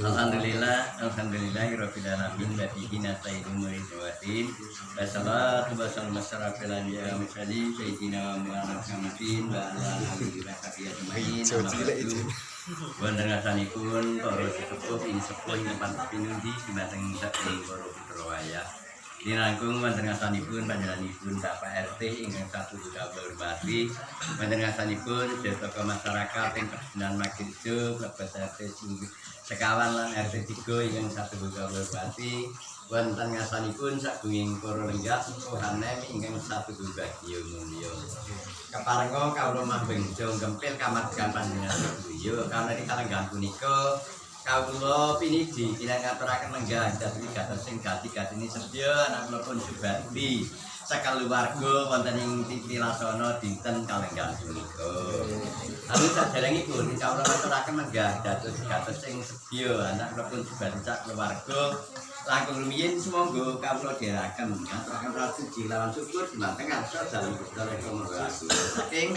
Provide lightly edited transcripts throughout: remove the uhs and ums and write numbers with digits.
Alhamdulillah, alhamdulillahirabbil alamin wa bihi nasta'inu wa ilaihi wassalatu wassalamu ala asyrafil anbiya'i wal mursalin sayyidina wa maulana Muhammadin wa ala alihi wa sahbihi ajmain. Wonten ngarsanipun para sesepuh ing sepuh ing tempat pinundi dumateng saking para putra wayah. Linangkung wonten ngarsanipun panjenenganipun Bapak RT ingkang satu kawula hormati, wonten ngarsanipun sedaya tokoh masyarakat ing Kedunan Magejo, mlebet RT sekawan lan RT 3 ingkang satu kawula hormati, wonten ngarsanipun sagunging para lenggah sepuh anem ingkang satu bagya mulya. Keparenga kawula mambengjo gempil kamardikan panjenengan sedaya kamari kalenggahan punika kawula piniji kinang ngaturaken lenggah dhateng gatos sing gati-gatine sedya anak kula pun Subadi sakaluwarga wonten ing titi lasana dinten kalenggahan punika. Lalu saderengipun kawula ngaturaken lenggah dados gatos sing sedya anak kula pun Subadi sakeluarga langkung rumiyin sumangga kawula dherekaken ngaturaken rasuji lawan syukur dumateng ngarsa dalem Gusti Allah Maha Agung saking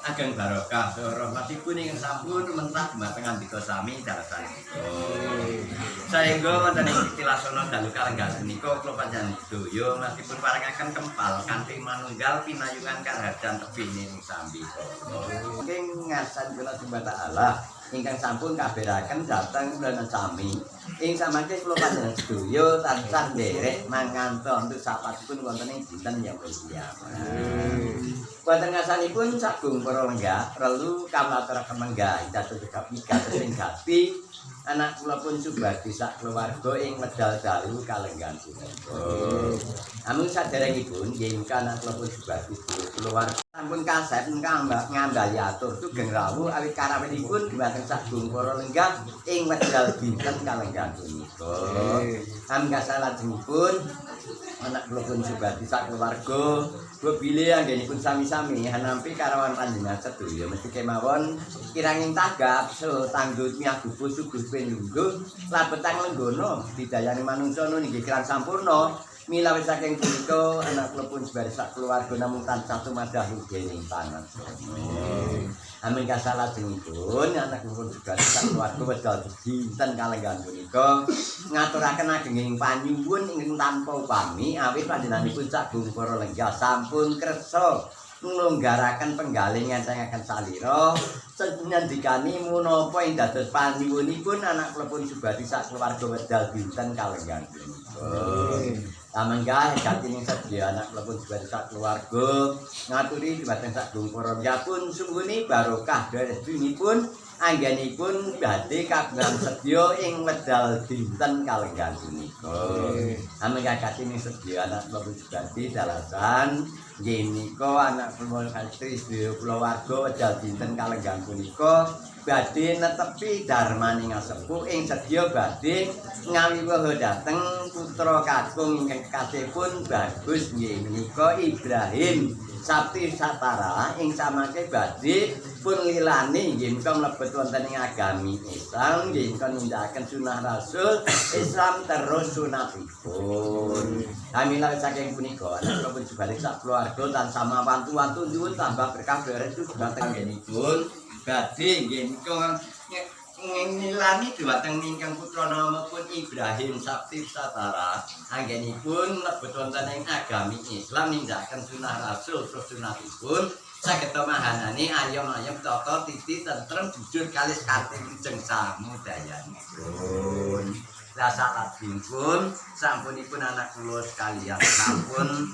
ageng barokah saha rahmatipun ingkang sampun rumentah dumateng andika sami dalasanipun. Saengga wonten ing tilasana dalu kalenggahan punika kula panjenengan sedaya masipun parengaken kempal kanthi manunggal pinayungan karaharjan tebih ing sambikala. Ing ngarsan kula Subhanahu taala ingkang sampun kaberaken dhateng kula sami. Ing samangke kula panjenengan sedaya tansah nderek manganto untuk sapatipun wonten ing dinten yaumul kiamah. Wonten ngarsanipun sagung para lenggah perlu kawula aturaken lenggah dados wigatos sing gati anak kula pun Subadi sak keluarga ing medal dalu kalenggahan punika. Namung saderengipun nggih anak kula pun Subadi keluarga sampun kasep ngambali atur sugeng rawuh awit karawinipun dumateng sagung para lenggah ing medal dinten kalenggahan punika. Namung salajengipun anak kula pun Subadi sak keluarga bilih anggenipun sami-sami hanampi karawan panjenengan sedaya mesti kemawon kiranging tagap so tanggut miyagubu suguh pinlungguh labetang lenggana didayani manungsa nggih kirang sampurna. Mila wis saking punika anak kula pun Subadi sak keluarga namung tansah tumadah dening pangaksama. Amin kasalajengipun anak kula pun Subadi sak keluarga wedal dinten kalenggahan punika ngaturaken agenging panyuwun ingkang tanpa upami awit panjenenganipun sagung para lenggah sampun kersa nglonggaraken penggalih ngentengaken salira ngendikani munapa ing dados panyuwunipun anak kula pun Subadi sak keluarga wedal dinten kalenggahan punika. Amenggah gatining sedya anak kula pun Subadi sak keluarga ngaturi dumateng sagung para lenggah pun sungguni barokah restunipun anggenipun badhe kagungan sedya ing wedal dinten kalenggahan punika. Amenggah gatining sedya anak kula pun Subadi dalasan nggih menika anak kula istri sedaya kulawarga wedal dinten kalenggahan punika badhe netepi darmaning asepuh ing sedya badhe ngawiwaha dhateng putra kakung ingkang kekasihipun bagus nggih menika Ibrahim Sabti Satara ing samangke badhe pun lilani nggih menika mlebet wonten ing agami Islam nggih menika nindakaken sunah Rasul Islam terus sunatipun. Kami saking punika anak kula pun Subadi sak keluarga tansah mawantu-wantu nyuwun tambah berkah restu dumateng anggenipun badhe nggih menika ngilani dumateng ingkang putra namipun Ibrahim Sabti Satara anggenipun mlebet wonten ing agami Islam nindakaken sunah Rasul terus sunatipun saged mahanani ayom-ayom tata titi tentrem jujur kalis kanthi wilujeng samudayanipun. Lah salajengipun sampunipun anak kula sekalian sampun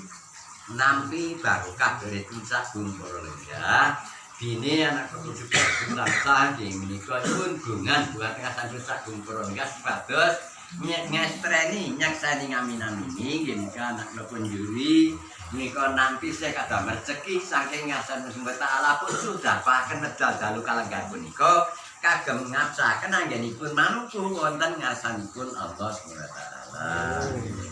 nampi barokah dari sagung para lenggah. Dene anak kula juga tansah nggih menika nyuwun gongan buat ngasan sagung para lenggah supados ngestreni nyaksani ngaminamini nggih menika anak kula pun yuri menika nampi saya kadamel rezeki saking ngasan Gusti Ta'ala pun sudah paken medal dalu kalenggahan punika kagem ngabsaken anggenipun manuku wonten ngarsanipun Allah Subhanahu wa taala.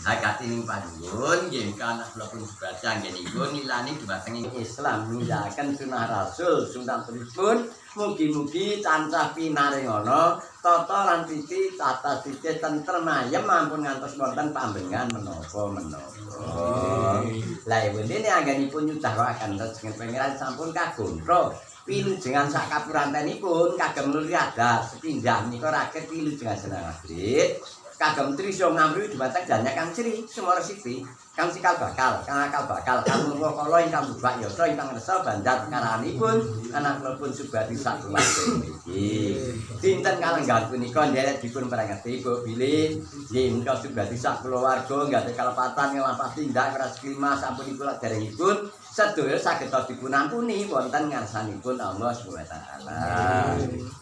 Hakatining panuwun nggih menika anak kula pun Subadi anggenipun ngilani dumateng Islam nindakaken sunah Rasul sunatipun mugi-mugi tansah pinaringana tata lan titi tata titi tentrem ayem ampun ngantos wonten pambengan menapa-menapa. Lah ibu ini anggenipun nyudahaken rejeng pangeran sampun kagontro. Wilujengan sak kapurantenipun kagem nuli adat sepindah menika raket wilujengan jenang abrit kagem Trisya ngamri dumateng Janya Kang Sri Sumara Siti kang sikal bakal kang akal bakal kang murwakala ingkang bubak yasa ingkang resa bandar karahanipun anak kula pun Subadi sak keluarga iki. Dinten kalenggahan punika nderek dipun prengeti Bu bilih nggih menika Subadi sak keluarga nggadhahi kalepatan nglampah tindak keras klima sampunipun derengipun sedaya saged dipun ampuni wonten ngarsanipun Allah Subhanahu wa taala.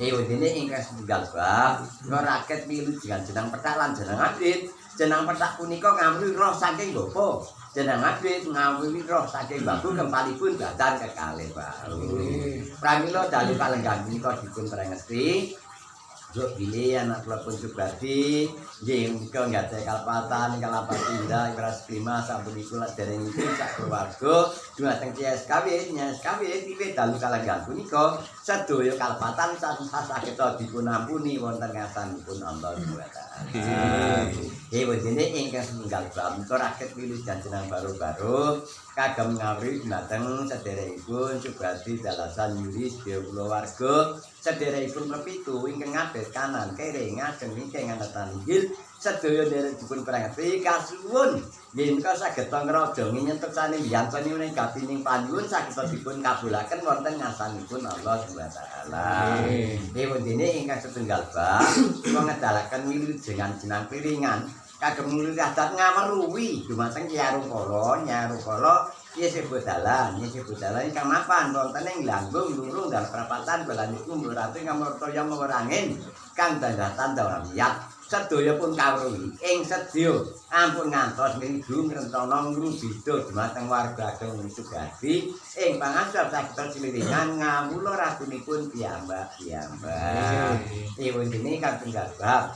Ewadene ingkang setunggal bab raket wilujengan jenang pethak lan jenang abrit. Jenang pethak punika ngamri roh saking bapa. Jenang abrit ngawruhi roh saking babu kempalipun badan kekalih wau. Pramila dalu kalenggahan punika dipun prengesti Jok bilih anak kula pun Subadi nggih muga nggadhahi kalepatan ingkang lampah tindak keras klima sampunipun derengipun sak keluarga dumateng CSKW NSKW wiwit dalu kalenggahan punika sedaya kalepatan sansah saged dipun ampuni wonten ngarsanipun Allah Subhanahu wa taala. Ewedene ingkang setunggal bab menika raket wilujengan jenang baru-baru kagem ngawruhi dumateng sederekipun Subadi dalasan Yuri sedaya kulawarga sederekipun pepitu ingkang ngabet kanan kere ngajeng ingkang ngandhap inggil sedaya nderek dipun prengeti kasuwun nggih menika saged ngraja nyentuk sane wiyantoni menawi gapining panyuwun saged dipun kabulaken wonten ngarsanipun Allah Subhanahu wa taala. Ewedene ingkang setunggal bab kula ngedalaken wilujengan jenang piringan kagem nuli adat ngaweruhi dumateng Kyai Arungkala, Nyai Arungkala Kyai Sebodalan, Kyai Sebodalan ingkang mapan wonten ing Lambung Lurung dalem prapatan balaniku Mbok Ratu ingkang martaya mewerangin kang dandatan dawamiyat sedaya pun kawruhi ing sedya ampun ngantos ngridu ngrencana ngrubida dumateng warga ageng Sugadi ing pangasep saged siliringan ngawula ratunipun piyambak-piyambak. Ewondene kang tunggal bab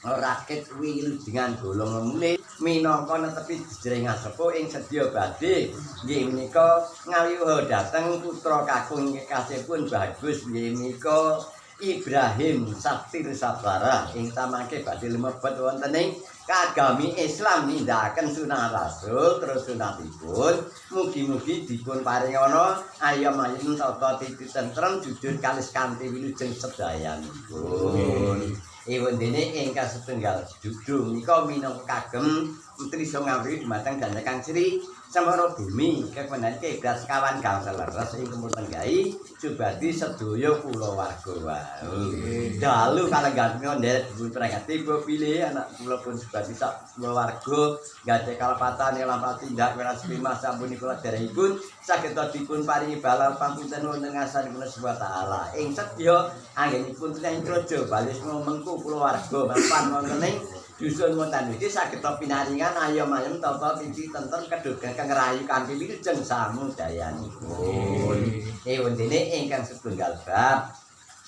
rakit wilujengan golong mulih minangka netepi jejering asepuh ing sedya badhe nggih menika ngawiyuha dhateng putra kakung kekasihipun bagus nggih menika Ibrahim Saktir Sabara ing tamangke badhe lumebet wonten ing kagami Islam nindakaken sunah Rasul terus sunatipun mugi-mugi dipun paringana ayom ayem tata titi tentrem jujur kalis kanthi wilujeng sedayanipun. Ewondene ingkang setunggal dudu menika minangka kagem Trisya ngawruhi dumateng Janya Kang Sri Semara Bumi kekenan keblat sekawan gangsal leres ing kemutenggahi Subadi sedaya kulawarga wau. Dalu kalenggahan punika nderek dipun prengeti Bu bilih anak kula pun Subadi sak kulawarga nggadhahi kalepatan lampah tindak welas klima sampunipun derengipun saged dipun paringi balal pangapunten wonten ngarsanipun Subhanahu wa taala. Ing sedya anggenipun tiyang praja balisma mengku kulawarga mapan wonten ing dusun wonten iki saged pinaringan ayom ayem tata titi tentrem kedhogan kang rahayu kanthi wilujeng samudayanipun. Ewondene ingkang setunggal bab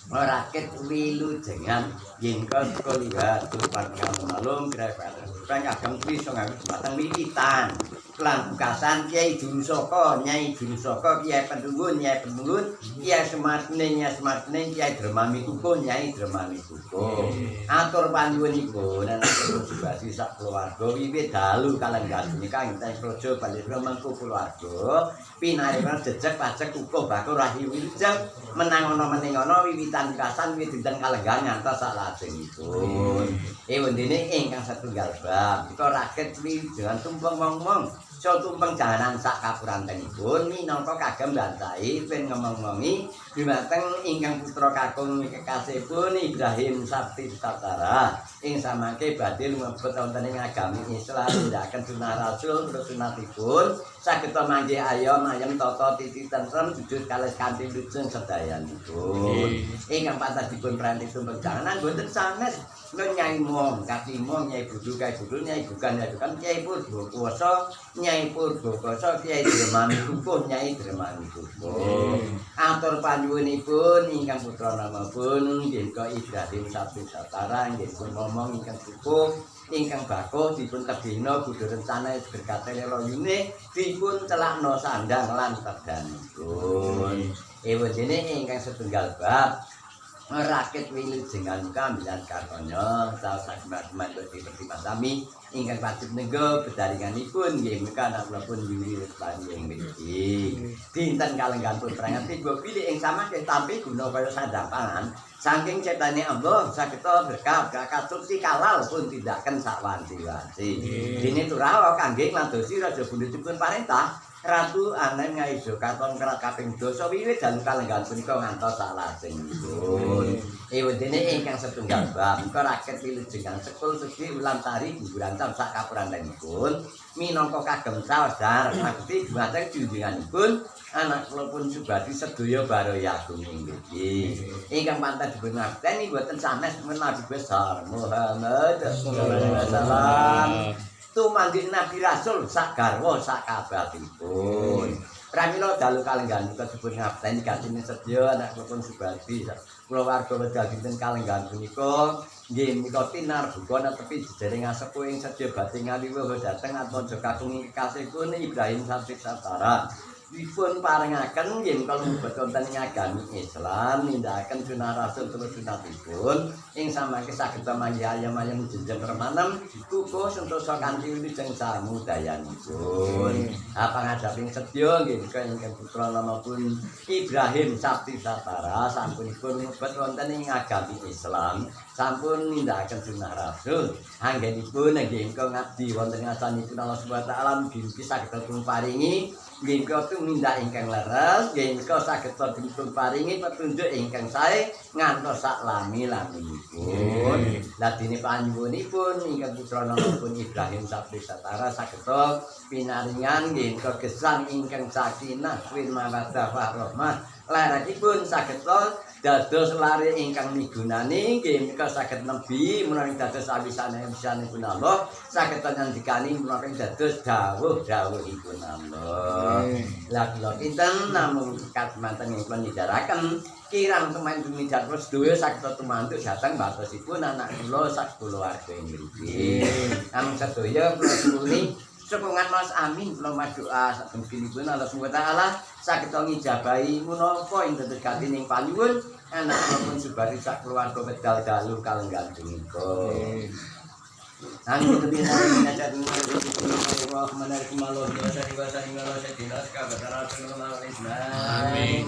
rakit wilujengan yen koliha tupan malum grafat kagem Trisya ngawit dumateng wiwitan lan pukasan Kyai Jurusaka, Nyai Jurusaka, Kyai Penunggun, Nyai Penunggun, Kyai Semartning, Nyai Semartning, Kyai Dremami Kukuh, Nyai Dremami Kukuh. Atur panyuwunipun anak Subadi sak keluarga wiwit dalu kalenggahan punika ing praja Balirwa mengku keluarga pinaringan jejeg pajek kukuh bakur rahayu wilujeng menang ana mening ana wiwitan pukasan wiwit dinten kalenggahan ngantos salajengipun. Ewondene ingkang setunggal bab menika raket wilujengan tumpeng wong-wong so tumpeng jalanan sak kapurantenipun minangka kagem bantahi ben ngomong-ngomongi dumateng ingkang putra kakung kekasihipun Ibrahim Sakti Satara ing samangke badhe lumebet wonten ing agami Islam nindakaken sunah Rasul terus sunatipun saged manggih ayom ayem tata titi tentrem jujur kalis kanthi wilujeng sedayanipun. Ingkang pantas dipun pranti tumpeng jalanan boten sanes Nyai Mong, Kaki Mong, Nyai Budu, Kyai Budu, Nyai Bukan, Nyai Bukan, Kyai Purbo Kuwasa, Nyai Purbo Kuwasa, Kyai Dremani Kukuh, Nyai Dremani Kukuh. Atur panyuwunipun ingkang putra namapun nggih Ibrahim Sabtu Satara nggih pun ngomong ingkang kukuh ingkang bakuh dipun tebihna bodho rencana berkate leloyune dipun celakna sandang lan tedanipun. Ewodene ingkang setunggal bab Rakit wilujengan kambilan kartonya saos saking dipertimah sami ingkang wajib nenggo bedaringanipun nggih menika anak kula pun wiwi lestari ing mriki. Dinten kalenggan putra ngerti bilih ing samangke tampi guna kaya sandang pangan saking ciptane Allah sageta berkah katur kalal pun tindakan sakwanci-wanci. Dene turawa kangge ngladosi raja bundhutipun parentah Ratu Anen Ngaijo katon kerat kaping 10 wiwit dalu kalenggan punika ngantos salajengipun. Ewadene ingkang setunggal bab menika raket wilujengan sekul segi ulam tari guguran sak kapurantenipun minangka kagem saos dar sakti dumateng junjunganipun anak kula pun Subadi sedaya baraya agung ing mriki. Ingkang pantes dipun ngakteni boten sanes Nabi besar Muhammad sallallahu alaihi wasallam. Tumandhik Nabi Rasul sak garwa sak kabatipun. Pramila dalu kalenggahan punika dipun ngabteni gantine sedya anak kula pun Subadi kula warga wedal dinten kalenggahan punika nggih menika tinarbuka netepi jejering asepuh ing sedya badhe ngaliwuh dhateng Atmaja kakung kekasihipun Ibrahim Sabti Satara. Dipun parengaken nggih menika lumebet wonten ing agami Islam nindakaken sunah Rasul terus sunatipun ing samangke saged manggih ayam-ayam jenjeng remanem kukuh sentosa kanthi wilujeng samudayanipun. Pangadhaping sedya nggih menika ingkang putra namapun Ibrahim Sabti Satara sampunipun mlebet wonten ing agami Islam sampun nindakaken sunah Rasul anggenipun nggih menika ngabdi wonten ngarsanipun Allah Subhanahu wa taala mugi-mugi saged dipun paringi nggih menika tumindak ingkang leres nggih menika saged dipun paringi petunjuk ingkang sae ngantos sak lami-laminipun. Lah dene panyuwunipun ingkang putra namipun Ibrahim Sabti Satara saged pinaringan nggih menika gesang ingkang sakinah wal mawaddah warahmah larekipun saged dados lare ingkang migunani nggih menika saged nebi menawi dados awisane-awisanipun Allah saged nyandikani menawi dados dawuh-dawuhipun Allah. Lah kula kinten namung katmanten ing kula nindaraken kirang temen tumindhak sedaya saged tumantuk dhateng batosipun anak kula sak kulawarga ing mriki. Namung sedaya kula suwuni sukungan mas amin kula madoa satembenipun Allah Subhanahu wa taala saged ngijabahi menapa ing dados gatining panyuwun anak kula pun Subadi sak keluarga wedal dalu kalenggan punika. Amin. Amin. Amin.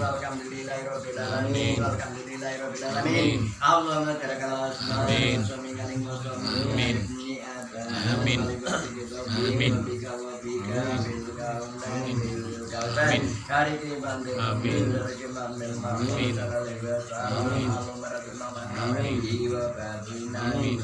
Amin. Amin. Amin. Amin. Amin. Amin. Amin.